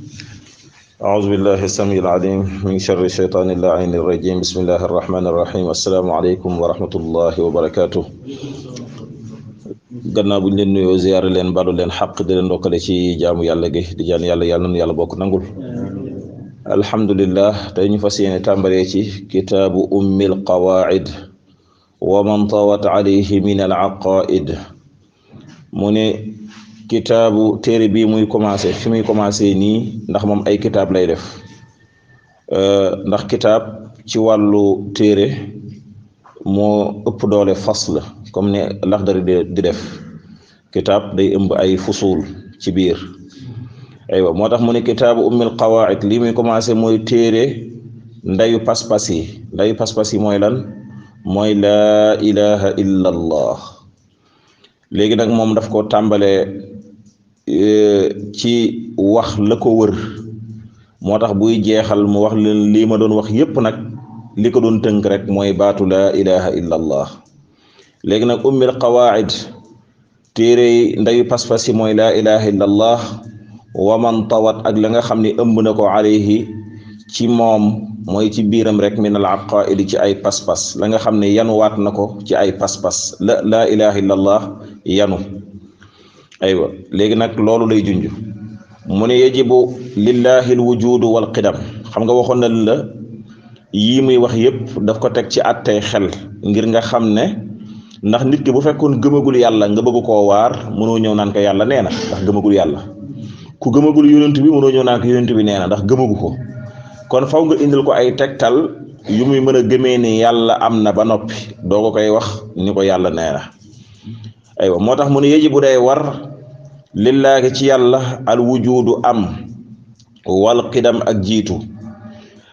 أعوذ بالله السميع العليم من شر الشيطان اللعين الرجيم بسم الله الرحمن الرحيم السلام عليكم ورحمة الله وبركاته gannaaw buñ leen nuyoo ziyaare leen balu leen xaq di leen ndokkale ci jaamu yàlla gi di jaan yàlla nanu yàlla bokk nangul alhamdulillah tey ñu fas yéene tàmbalee ci kitaabu ummil qawaid wa man tawat alayhi min al aqaid mu ne kitaabu téere bii muy commencé fi muy commencé nii ndax moom ay kitaab lay def ndax kitaab ci wàllu téere moo ëpp doole fasl comme ne Laxdari di def kitaab day ëmb ay fusul ci biir aywa moo tax mu ne kitaabu ummil qawaid lii muy commencé mooy téere ndayu pas-pas yi mooy lan mooy laa ilaha illa allah léegi nag moom daf ko tàmbalee ci wax la ko wër moo tax buy jeexal mu wax leen lii ma doon wax yépp nag li ko doon tënk rek mooy baatu laa ilaha illa allah léegi nag ummil qawaid téere ndayu pas-pas yi mooy laa ilaha illa allah wa man tawat ak la nga xam ne ëmb na ko alayhi ci moom mooy ci biiram rek min al aqaidi ci ay pas-pas la nga xam ne yanuwaat na ko ci ay pas-pas laa ilaha illa allah yanu aywa léegi nag loolu lay junj mu ne yajibu lillahi al wujudu wal qidam xam nga waxoon na la yii muy wax yépp daf ko teg ci attey xel ngir nga xam ne ndax nit ki bu fekkoon gëmagul yàlla nga bëgg koo waar mënoo ñëw naan ko yàlla nee na ndax gëmagul yàlla ku gëmagul yonent bi mënoo ñëw naan ko yonent bi nee na ndax gëmagu ko kon faw nga indil ko ay tegtal yu muy mën a gëmee ni yàlla am na ba noppi doo ko koy wax ni ko yàlla nee na aywa moo tax mu ne yajibu day war lillaahi ci yàlla al wujudu am wal qidam ak jiitu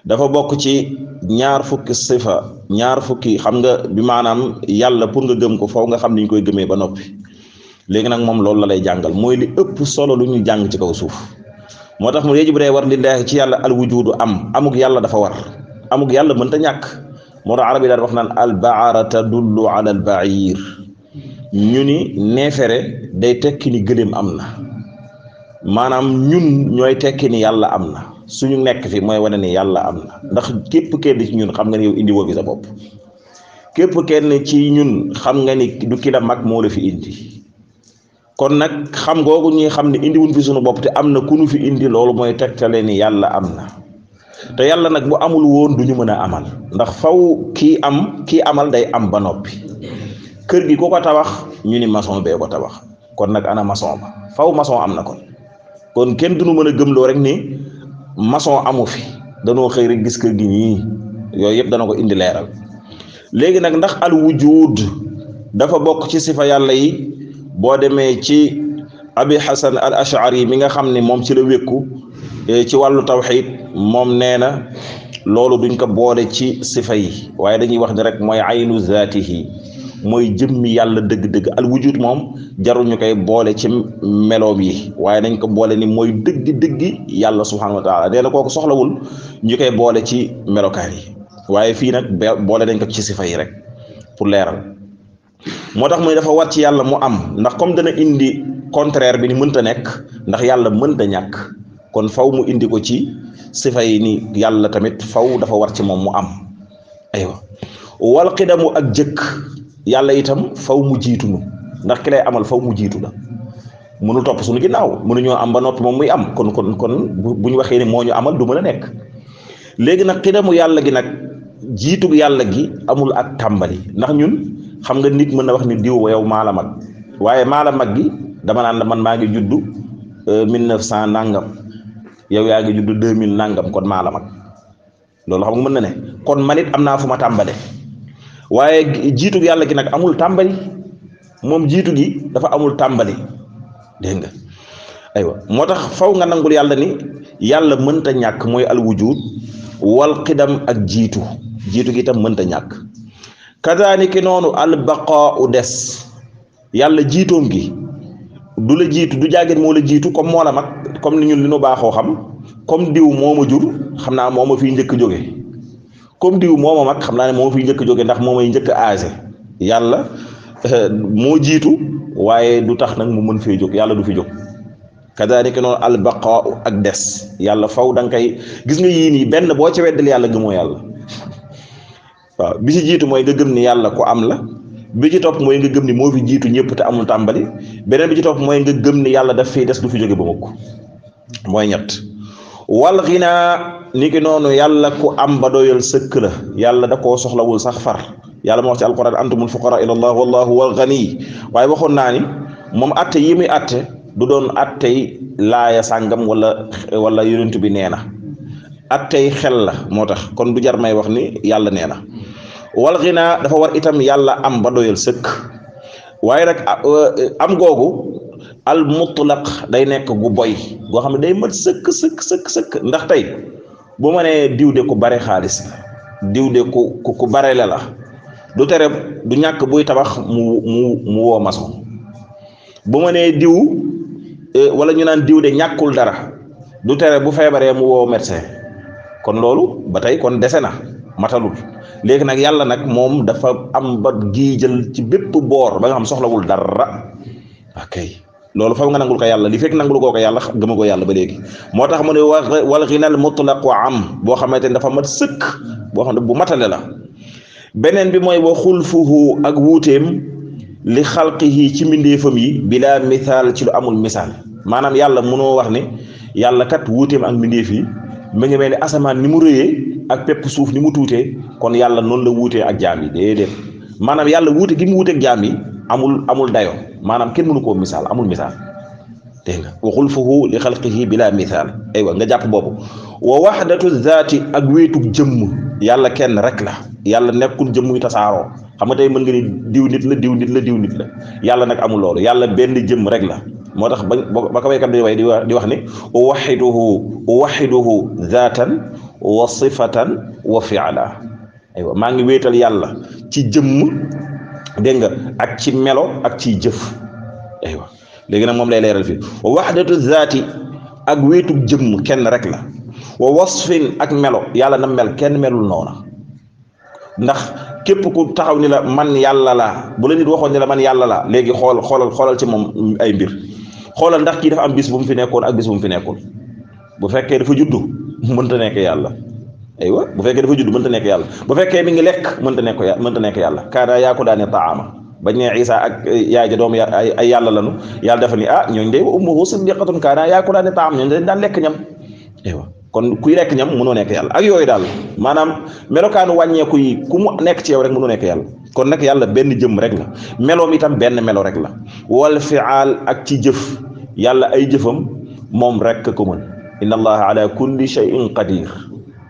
dafa bokk ci ñaar fukki xam nga bi maanaam yàlla pour nga gëm ko faw nga xam ni ñu koy gëmee ba noppi léegi nag moom loolu la lay jàngal mooy li ëpp solo lu ñu jàng ci kaw suuf moo tax mu yajibu day war lillaahi ci yàlla al wujudu amuk yàlla dafa war amuk yàlla mënta ñàkk moo tax arab yi daal wax naan al baara tadullu ala al bair ñu ni neefere day tekki ni gëléem am na maanaam ñun ñooy tekki ni yàlla am na suñu nekk fi mooy wane ni yàlla am na ndax képp kenn ci ñun xam nga ni yow indi woo fi sa bopp képp kenn ci ñun xam nga ni du ki la mag moo la fi indi kon nag xam googu ñuy xam ne indi wuñ fi suñu bopp te am na ku nu fi indi loolu mooy tegtale ni yàlla am na te yàlla nag bu amul woon du ñu mën a amal ndax faw kii amal day am ba noppi kër gi ku ko tabax ñu ni maçon bee ko tabax kon nag ana maçon ba faw maçon am na kon kenn duñu mën a gëmloo rek ni maçon amu fi danoo xëy rek gis kër gi ñii yooyu yëpp dana ko indi leeral léegi nag ndax al wujud dafa bokk ci sifa yàlla yi boo demee ci abi hasan al ashari mi nga xam ne moom ci la wékku ci wàllu tawxid moom nee na loolu duñ ko boole ci sifa yi waaye dañuy wax ni rek mooy aynu zaatihi mooy jëmmi yàlla dëgg-dëgg al wujud moom jarul ñu koy boole ci meloom yi waaye dañ ko boole ni mooy dëgg-dëggi yàlla subhanahu wa taala nee na kooku soxlawul ñu koy boole ci melokaan yi waaye fii nag boole dañ ko ci sifa yi rek pour leeral moo tax muy dafa war ci yàlla mu am ndax comme dana indi contraire bi ni mënta nekk ndax yàlla mënta ñàkk kon faw mu indi ko ci sifa yi ni yàlla tamit faw dafa war ci moom mu am aywa wal qidamu ak jëkk yàlla itam faw mu jiitu nu ndax ki lay amal faw mu jiitu la mënul topp suñu ginnaaw mënuñoo am ba noppi moom muy am kon bu ñu waxee ni moo ñu amal du mën a nekk léegi nag qidamu yàlla gi nag jiitu yàlla gi amul ak tàmbali ndax ñun xam nga nit mën na wax ni diw yow maa la mag waaye maa la mag gi dama naan la man maa ngi juddu 1900 nangam yow yaa ngi juddu 2000 nangam kon maa la mag loolu xam nga mën na ne kon man it am naa fu ma tàmbale waaye jiitu yàlla gi nag amul tàmbali moom jiitu gi dafa amul tàmbali dégg nga aywa moo tax faw nga nangul yàlla ni yàlla mënta ñàkk mooy al wujud wal qidam ak jiitu gi itam mënta ñàkk kadaalika noonu al baqaa u des yàlla jiitoom gi du la jiitu du jaageen moo la jiitu comme moo la mag comme ni ñun li nu baaxoo xam comme diw moo ma jur xam naa moo ma fiy njëkk jóge comme diw moo ma mag xam naa ne moo ma fiy njëkk jóge ndax moo may njëkk âgé yàlla moo jiitu waaye du tax nag mu mën fee jóg yàlla du fi jóg kadaalika noonu albaqaa ak des yàlla faw da nga koy gis nga yii nii benn boo ci weddal yàlla gëmoo yàlla. waaw bi ci jiitu mooy nga gëm ni yàlla ko am la, bi ci topp mooy nga gëm ni moo fi jiitu ñëpp te amul tàmbali, beneen bi ci topp mooy nga gëm ni yàlla daf fiy des du fi jóge ba mukk. mooy ñett. wal ginaa ni ki noonu yàlla ku am ba doyal sëkk la, yàlla da koo soxlawul sax far. yàlla moo wax ci alquran antumul fuqara ila allah wallahu wal ghani. waaye waxoon naa ni moom atte yi muy atte du doon attey laaya sàngam wala yonent bi nee na, attey xel la. moo tax kon du jar may wax ni yàlla nee na. wal ginaa dafa war itam yàlla am ba doyal sëkk, waaye nag am googu al mutlaq day nekk gu boy goo xam ne day mat sëkk sëkk sëkk sëkk. ndax tey bu ma nee diw de ku bare xaalis la, diw de ku bare la du tere du ñàkk buy tabax mu woo maçon. bu ma nee diw wala ñu naan diw de ñàkkul dara du tere bu feebaree mu woo médecin. kon loolu ba tey kon dese na matalul. léegi nag yàlla nag moom dafa am ba giijal ci bépp boor ba nga xam soxlawul dara. ok loolu faw nga nangul ko yàlla, li fekk nangul koo ko yàlla gëma ko yàlla ba léegi. moo tax mu ne wal ginal mutlaq wa am boo xamante ne dafa mat sëkk, boo xam ne bu matale la. beneen bi mooy wa xulfuhu ak wuuteem li xalqihi ci mbindeefam yi bila misaal ci lu amul misaal. maanaam yàlla mënoo wax ne yàlla kat wuuteem ak mbindeef yi mu ngi mel ni asamaan ni mu rëyee ak pepp suuf ni mu tuutee, kon yàlla noonu la wuutee ak jaam yi déedéet. maanaam yàlla wuute gi mu wuuteeg jaam yi amul dayo, maanaam kenn mënu koo misaal, amul misaal. dégg nga wa xulfuhu li xalqihi bila misaal. aywa nga jàpp boobu. wa wahdatu zaati ak wéetug jëmm yàlla kenn rek la, yàlla nekkul jëmm yu tasaaroo. xam nga tey mën nga ni diw nit la diw nit la diw nit la, yàlla nag amul loolu. yàlla benn jëmm rek la. moo tax ba ko waykat di wax ni uwaxiduhu zaatan wa sifatan wa fi'la. aywa maa ngi wéetal yàlla ci jëmm, dégg nga, ak ci melo ak ciy jëf. aywa léegi nag moom lay leeral fii wa wahdatu zaati ak wéetug jëmm kenn rek la. wa wasfin ak melo yàlla na mel kenn melul noona. ndax képp ku taxaw ni la man yàlla la, bu la nit waxoon ni la man yàlla la, léegi xoolal ci moom ay mbir. xoolal ndax kii dafa am bis bu mu fi nekkoon ak bis bu mu fi nekkul. bu fekkee dafa juddu mënta nekk yàlla. aywa bu fekkee dafa juddu mënta nekk yàlla. bu fekkee mi ngi lekk mënta nekk yàlla. kaana yaakulaani taama bañ ne Isa ak yaay ja doom ay yàlla lanu, yàlla dafa ni ñooñ de ummuhu siddiqatun kaana yaakulaani taam, ñooñ dañ daan lekk ñam. aywa kon kuy lekk ñam mënoo nekk yàlla ak yooyu daal. maanaam melokaanu wàññeeku yi ku mu nekk ci yow rek mënoo nekk yàlla. kon nag yàlla benn jëmm rek la, meloom itam benn melo rek la. wal fi'al ak ci jëf yàlla ay jëfam moom rek ko mën. inna allaha ala kulli shay'in qadir.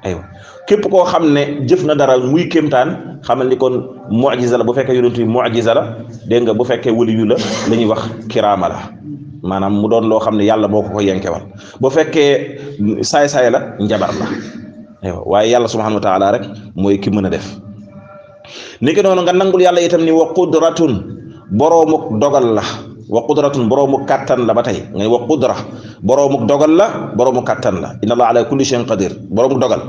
aywa képp koo xam ne jëf na dara muy kéemtaan xamal ni kon mu'jiza la. bu fekkee yonent bi mu'jiza la, dégg nga, bu fekkee waliyu la la ñuy wax kiraama la, maanaam mu doon loo xam ne yàlla moo ko yenkewal. bu fekkee saay-saay la njabar la. aywa waaye yàlla subhanahu wa taala rek mooy ki mën a def. ni ki noonu nga nangul yàlla itam ni wa qudratun boroomuk dogal la. wa qudratun boroomu kàttan la ba tey nga wa qudra boroomu dogal la, boroomu kàttan la. inna allah ala kulli shay'in qadir, boroomu dogal.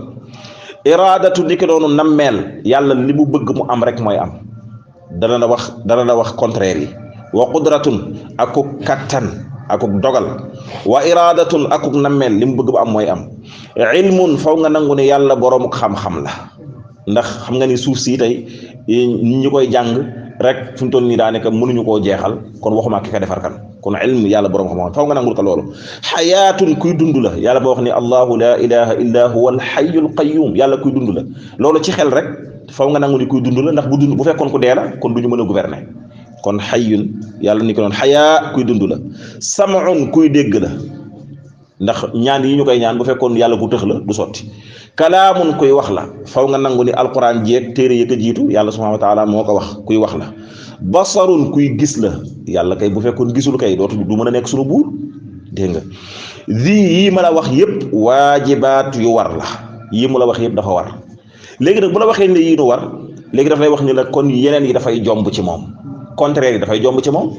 iraadatu ni ki noonu nammeel yàlla li mu bëgg mu am rek mooy am. dana la wax contraire yi. wa qudratun akuk kàttan akuk dogal. wa iraadatun akuk nammeel li mu bëgg mu am mooy am. ilmun faw nga nangu ne yàlla boroomu xam-xam la. ndax xam nga ni suuf si tey ñi koy jàng rek fu mu toll nii daanaka mënuñu koo jeexal, kon waxuma ki ka defar kan. kon ilm yàlla borom xam-xam faw nga nangul ko loolu. xayaatun kuy dund la, yàlla boo wax ni allahu la ilaha illa huwa alxayyul qayyum, yàlla kuy dund la. loolu ci xel rek faw nga nangu ni kuy dund la, ndax bu fekkoon ku dee la kon du ñu mën a gouverner. kon xayyun yàlla ni ko noon xayaa kuy dund la. sam'un kuy dégg la, ndax ñaan yi ñu koy ñaan bu fekkoon yàlla ku tëx la du sotti. kalaamun kuy wax la, faw nga nangu ni alquran jeeg téere yi ko jiitu yàlla subhanahu wa taala moo ko wax kuy wax la. basarun kuy gis la, yàlla kay bu fekkoon gisul kay du mën a nekk sunu buur. dégg nga yii ma la wax yëpp waajibaat yu war la, yii mu la wax yëpp dafa war. léegi nag bu la waxee ne yii nu war, léegi dafay wax ni la kon yeneen yi dafay jomb ci moom, contraire yi dafay jomb ci moom.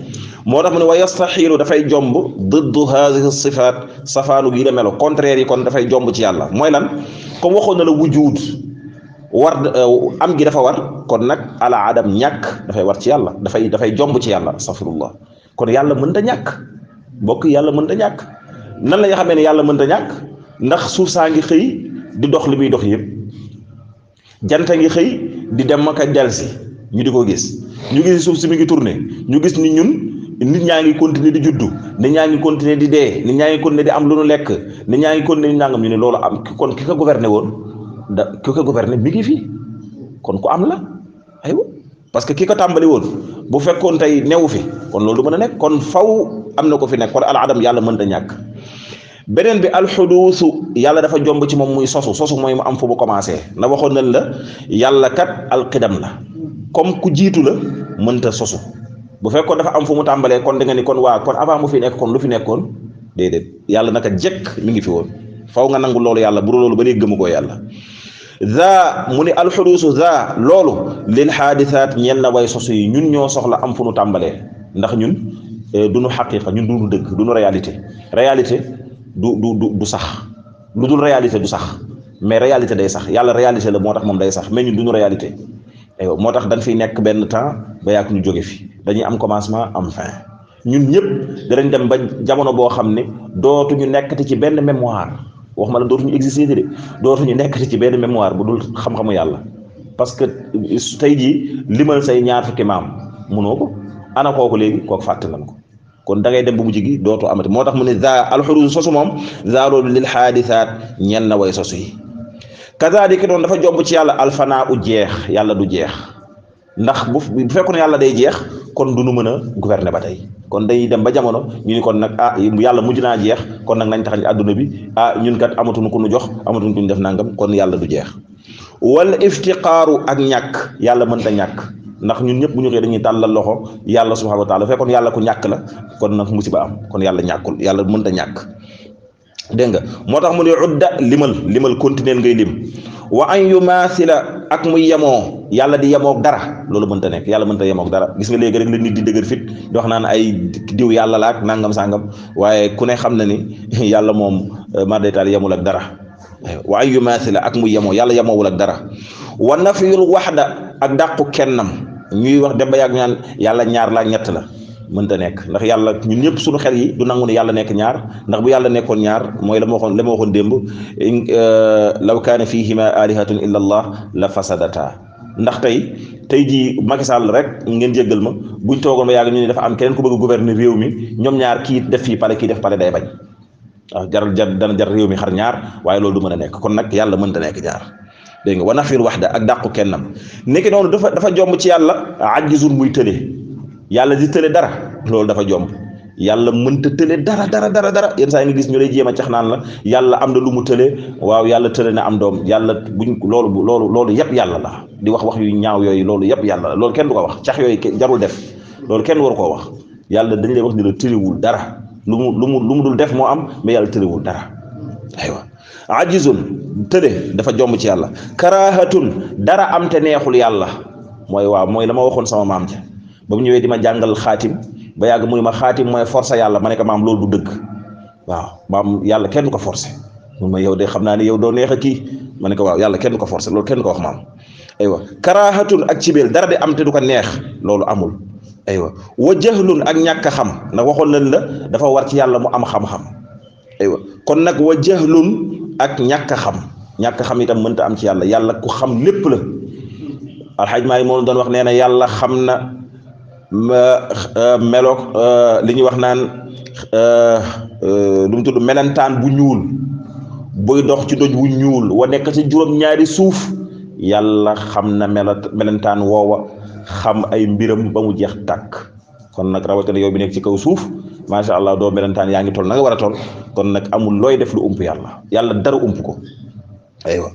moo tax mu ne wa yastaxiilu dafay jomb diddu haadihi sifaat safaanu gii la melo, contraire yi kon dafay jomb ci yàlla. mooy lan? comme waxoon na la wujuud war am gi dafa war, kon nag ala adam ñàkk dafay war ci yàlla, dafay jomb ci yàlla. astaghfirullah. kon yàlla mënta ñàkk, mbokk yàlla mënta ñàkk. nan la nga xamee ne yàlla mënta ñàkk ndax suuf saa ngi xëy di dox li muy dox yëpp janta ngi xëy di dem ak a delsi ñu di ko gis ñu gis suuf si mi ngi tourné ñu gis ni ñun nit ñaa ngi continuer di juddu nit ñaa ngi continuer di dee nit ñaa ngi continuer di am lu nu lekk nit ñaa ngi continuer di nangam ñu ne loolu am kon ki ko gouverné woon ki ko gouverné mi ngi fii kon ku am la aywa parce que ki ko tàmbali woon bu fekkoon tey newu fi kon loolu du mën a nekk kon faw am na ko fi nekk kon al adam yàlla mënta ñàkk. beneen bi alxuduusu yàlla dafa jomb ci moom muy sosu mooy mu am fu mu commencé na waxoon nañ la yàlla kat alqidam la comme ku jiitu la mënta sosu bu fekkoon dafa am fu mu tàmbalee kon da nga ni kon waa kon avant mu fi nekk kon lu fi nekkoon déedéet yàlla naka jekk mi ngi fi woon faw nga nangu loolu yàlla bu loolu ba léegi gëmu koo yàlla. za mu ni alxuduusu za loolu lil xaadisaat ñeel na way sosu yi ñun ñoo soxla am fu nu tàmbalee ndax ñun duñu xaqiqa ñun duñu dëgg duñu réalité du sax lu dul réalité du sax mais réalité day sax yàlla réalité la moo tax moom day sax mais ñun duñu réalité aywa moo tax dañ fiy nekk benn temps ba yàgg ñu jóge fi dañuy am commencement am fin ñun ñëpp danañ dem ba jamono boo xam ne dootuñu nekkati ci benn mémoire waxuma la dootuñu exister de dootuñu nekkati ci benn mémoire bu dul xam-xamu yàlla parce que tey jii limal say ñaar fukki maam munoo ko ana kooku léegi kooku fàtte nañ ko kon da ngay dem bu mujj gi dootoo amati moo tax mu ne za alxuruus sosu moom za loolu lil xaadisaat ñen na way sosu yi kazaalika noonu dafa jomb ci yàlla alfanaa u jeex yàlla du jeex ndax bu fekkoon yàlla day jeex kon du nu mën a gouverner ba tey kon dañuy dem ba jamono ñu ni kon nag yàlla mujj naa jeex kon nag nañ taxañ àdduna bi ñun kat amatuñu ku nu jox amatuñu ku ñu def nangam kon yàlla du jeex wal iftiqaaru ak ñàkk yàlla mënta ñàkk ndax ñun ñëpp bu ñu xëyee dañuy tàllal loxo yàlla subhanahu wa taala fekkoon yàlla ku ñàkk la kon nag musiba am kon yàlla ñàkkul yàlla mënta ñàkk dégg nga moo tax mu ne udda limal continuer ngay lim wa an yumaasila ak muy yemoo yàlla di yemoog dara loolu mënta nekk yàlla mënta yemoog dara gis nga léegi rek la nit di dëgër fit di wax naan ay diw yàlla la ak nangam sangam waaye ku ne xam na ni yàlla moom ma deytaal yemul ak dara wa an yumaasila ak muy yemoo yàlla yemoowul ak dara wa nafyul waxda ak dàqu kennam ñuy wax dem ba yàgg ñaan yàlla ñaar la ñett la mënta nekk ndax yàlla ñun ñëpp suñu xel yi du nangu ne yàlla nekk ñaar ndax bu yàlla nekkoon ñaar mooy la ma waxoon démb law kaana fihima alihatun illa allah la fasadata ndax tey jii Macky Sall rek ngeen jéggal ma buñ toogoon ba yàgg ñu ne dafa am keneen ku bëgg a gouverner réew mi ñoom ñaar kii def fii pale kii def pale day bañ waaw dana jar réew mi xar ñaar waaye loolu du mën a nekk kon nag yàlla mënta nekk ñaar dégg nga wa nafir waxda ak dàqu kennam nekki noonu dafa jomb ci yàlla ajizun muy tële yàlla di tële dara loolu dafa jomb yàlla mënta tële dara yenn saa yi nga gis ñu lay jéem a cax naan la yàlla am na lu mu tële waaw yàlla tële na am doom yàlla buñ loolu yëpp yàlla la di wax yu ñaaw yooyu loolu yëpp yàlla la loolu kenn du ko wax cax yooyu jarul def loolu kenn waru koo wax yàlla dañ lay wax ni la tëlewul dara lu mu dul def moo am mais yàlla tëlewul dara aywa ajizun tële dafa jomb ci yàlla karahatun dara am te neexul yàlla mooy la ma waxoon sama maam ja ba mu ñëwee di ma jàngal xaatim ba yàgg mu ne ma xaatim mooy forcé yàlla ma ne ko maam loolu du dëgg waaw maam yàlla kenn du ko forcé mun ma yow de xam naa ne yow doo neex a kii ma ne ko waaw yàlla kenn du ko forcé loolu kenn du ko wax maam aywa karahatun ak cibeel dara de am te du ko neex loolu amul aywa wa jahlun ak ñàkk a xam ndax waxoon nañ la dafa war ci yàlla mu am xam-xam aywa kon nag wa jahlun ak ñàkk a xam itam mënta am ci yàlla ku xam lépp la alxaaj maa yi moom doon wax nee na yàlla xam na meloog li ñuy wax naan lu mu tudd melentaan bu ñuul buy dox ci doj bu ñuul wa nekk ci juróom-ñaari suuf yàlla xam na melentaan woowa xam ay mbiram ba mu jeex tàkk kon nag rawatina yow bi nekk ci kaw suuf macha allah doo melentaan yaa ngi toll na nga war a toll kon nag amul looy def lu ump yàlla dara ump ko aywa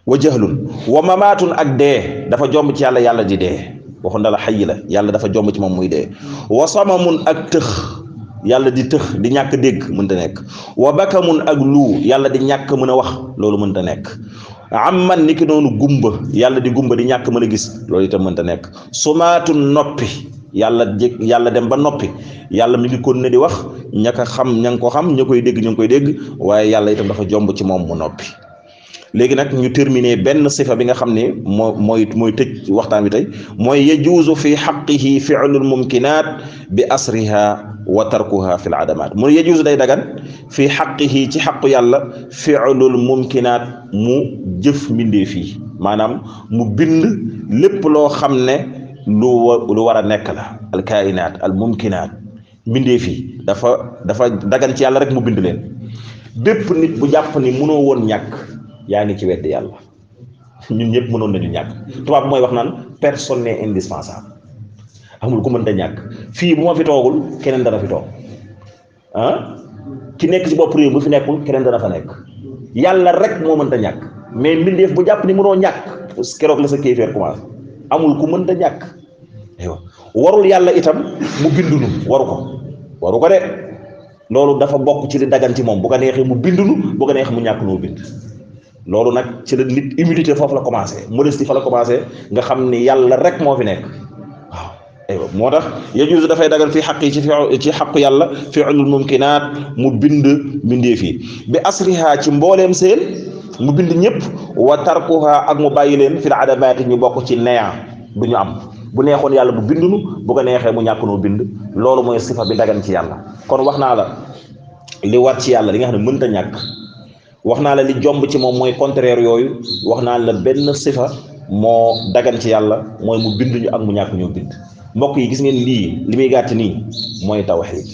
wa jahlun wa mamaatun ak dee dafa jomb ci yàlla di dee waxoon na la xayi la yàlla dafa jomb ci moom muy dee wa samamun ak tëx yàlla di tëx di ñàkk dégg mënta nekk wa bakamun ak lu yàlla di ñàkk mën a wax loolu mënta nekk amman ni ki noonu gumba yàlla di gumba di ñàkk mën a gis loolu itam mënta nekk sumaatun noppi yàlla dem ba noppi yàlla mi ngi kon ne di wax ña ko xam ña ngi ko xam ña koy dégg ñu ngi koy dégg waaye yàlla itam dafa jomb ci moom mu noppi léegi nag ñu terminer benn sifa bi nga xam ne mooy tëj waxtaan bi tey mooy yajuuzu fi xaqihi fi'lul mumkinaat bi asriha wa tarkuha fi l adamat mu yajuusu day dagan fi xaqihi ci xaqu yàlla fi'lul mumkinaat mu jëf mbindee fii maanaam mu bind lépp loo xam ne lu war a nekk la al kainaat al mumkinaat mbindee fii dafa dagan ci yàlla rek mu bind leen bépp nit bu jàpp ni mënoo woon ñàkk yaa ngi ci weddi yàlla ñun ñëpp mënoon nañu ñàkk tubaab mooy wax naan personne n'est indispensable amul ku mënta ñàkk fii bu ma fi toogul keneen dana fi toog ki nekk ci bopp réew bu fi nekkul keneen dana fa nekk yàlla rek moo mënta ñàkk mais mbindeef bu jàpp ni mënoo ñàkk keroog la sa kéefeer commencé amul ku mënta ñàkk aywa warul yàlla itam mu bindunu waru ko de loolu dafa bokk ci li dagan ci moom bu ko neexee mu bindunu bu ko neexee mu ñàkk noo bind loolu nag ci la nit humilité foofu la commencé modestie fa la commencé nga xam ni yàlla rek moo fi nekk waaw aywa moo tax yajuuzu dafay dagan fii xaq yi ci xaqu yàlla fi'lul mumkinaat mu bind mbindee fii bi asriha ci mbooleem seen mu bind ñëpp wa tarkuha ak mu bàyyi leen fil adamaati ñu bokk ci néant du ñu am bu neexoon yàlla bu bindunu bu ko neexee mu ñàkk noo bind loolu mooy sifa bi dagan ci yàlla kon wax naa la li war ci yàlla li nga xam ne mënta ñàkk wax naa la li jomb ci moom mooy contraire yooyu wax naa la benn sifa moo dagan ci yàlla mooy mu bind ñu ak mu ñàkk ñoo bind mbokk yi gis ngeen lii li muy gàtt nii mooy tawxiid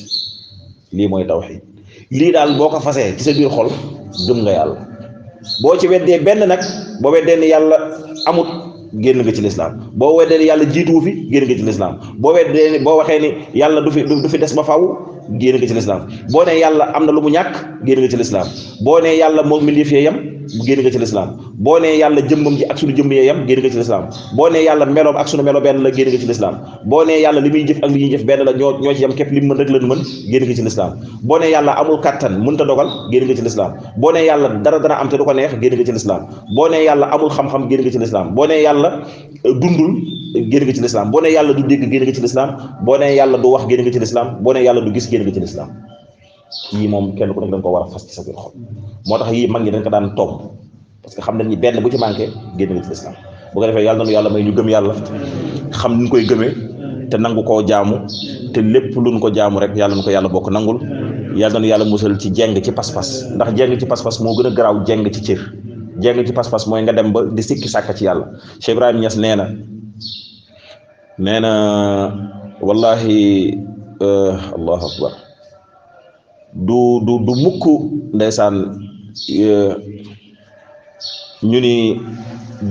lii mooy tawxiid lii daal boo ko fasee ci sa biir xol gëm nga yàlla boo ci weddee benn nag boo weddee ni yàlla amut génn nga ci lislaam boo weddee ni yàlla jiituwu fi génn nga ci lislaam boo weddee ni boo waxee ni yàlla du fi des ba faw génn nga ci lislaam boo nee yàlla am na lu mu ñàkk génn nga ci lislaam boo nee yàlla moom mbindeef yee yam génn nga ci lislaam boo nee yàlla jëmmam ji ak sunu jëmm yee yam génn nga ci lislaam boo nee yàlla meloom ak sunu melo benn la génn nga ci lislaam boo nee yàlla li muy jëf ak li ñuy jëf benn la ñoo ci yam képp li mu mën rek lañu mën génn nga ci lislaam boo nee yàlla amul kattan mënta dogal génn nga ci lislaam boo nee yàlla dara am te du ko neex génn nga ci lislaam boo nee yàlla amul xam-xam génn nga ci lislaam boo nee yàlla dundul génn nga ci lislaam boo nee yàlla du dégg génn nga ci lislaam boo nee yàlla du wax génn nga ci lislaam boo nee yàlla du gis génn nga ci lislaam yii moom kenn ku nekk da nga ko war a fas ci sa biir xol moo tax yii mag ñi dañ ko daan tomb parce que xam nañ ni benn bu ci manqué génn nga ci lislaam bu ko defee yàlla nanu yàlla may ñu gëm yàlla xam ni ñu koy gëmee te nangu koo jaamu te lépp luñ ko jaamu rek yàlla nu ko yàlla bokk nangul yàlla nanu yàlla musal ci jeng ci pas-pas ndax jeng ci pas-pas moo gën a garaaw jeng ci cër jeng ci pas-pas mooy nga dem ba di sikki sàkk ci yàlla Cheikh Ibrahima Niass nee na wallahi allahu akbar du mukk ndeysaan ñu ni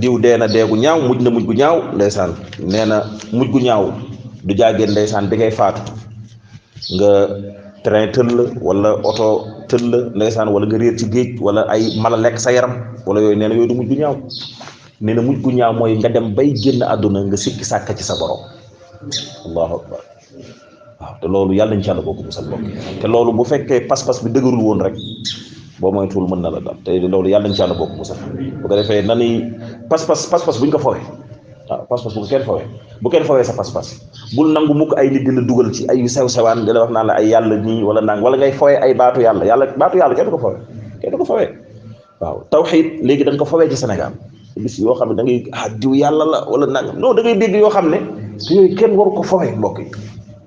diw dee na deegu ñaaw mujj na mujj gu ñaaw ndeysaan nee na mujj gu ñaaw du jaageen ndeysaan bi ngay faatu nga train tël la wala oto tël la ndeysaan wala nga réer ci géej wala ay mala lekk sa yaram wala yooyu nee na yooyu du mujj gu ñaaw nee na mujj gu ñaaw mooy nga dem bay génn àdduna nga sikki sàkk ci sa borom allahu akbar waaw te loolu yàlla nañ ci yàlla bokk musal bokk te loolu bu fekkee pas-pas bi dëgërul woon rek boo moytuwul mën na la dal te loolu yàlla nañ ci yàlla bokk musal bu ko defee na ni pas-pas buñ ko fowee waaw pas-pas bu ko kenn fowee sa pas-pas bul nangu mukk ay nit di la dugal ci ay sew-sewaan di la wax naan la ay yàlla nii wala nang wala ngay fowee ay baatu yàlla kenn du ko fowee waaw tawxiid léegi da nga ko fowee ci Sénégal bis yoo xam ne da ngay diw yàlla la wala nang non da ngay dégg yoo xam ne te yooyu kenn waru ko fowee mbokk yi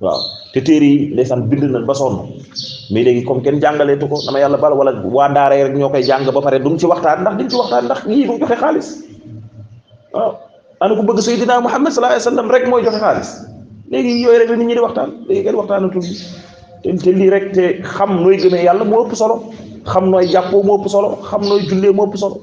waaw te téere yi ndeysaan bind nañ ba sonn mais léegi comme kenn jàngaleetu ko dama yàlla bal wala waa daara rek ñoo koy jàng ba pare duñ ci waxtaan ndax yii du joxe xaalis waaw ana ko bëgg Seydina Muhammad sallallahu alayhi wasallam rek mooy joxe xaalis léegi yooyu rek la nit ñi di waxtaan léegi kenn waxtaanatul te lii rek te xam nooy gëmee yàlla moo ëpp solo xam nooy jàppoo moo ëpp solo xam nooy jullee moo ëpp solo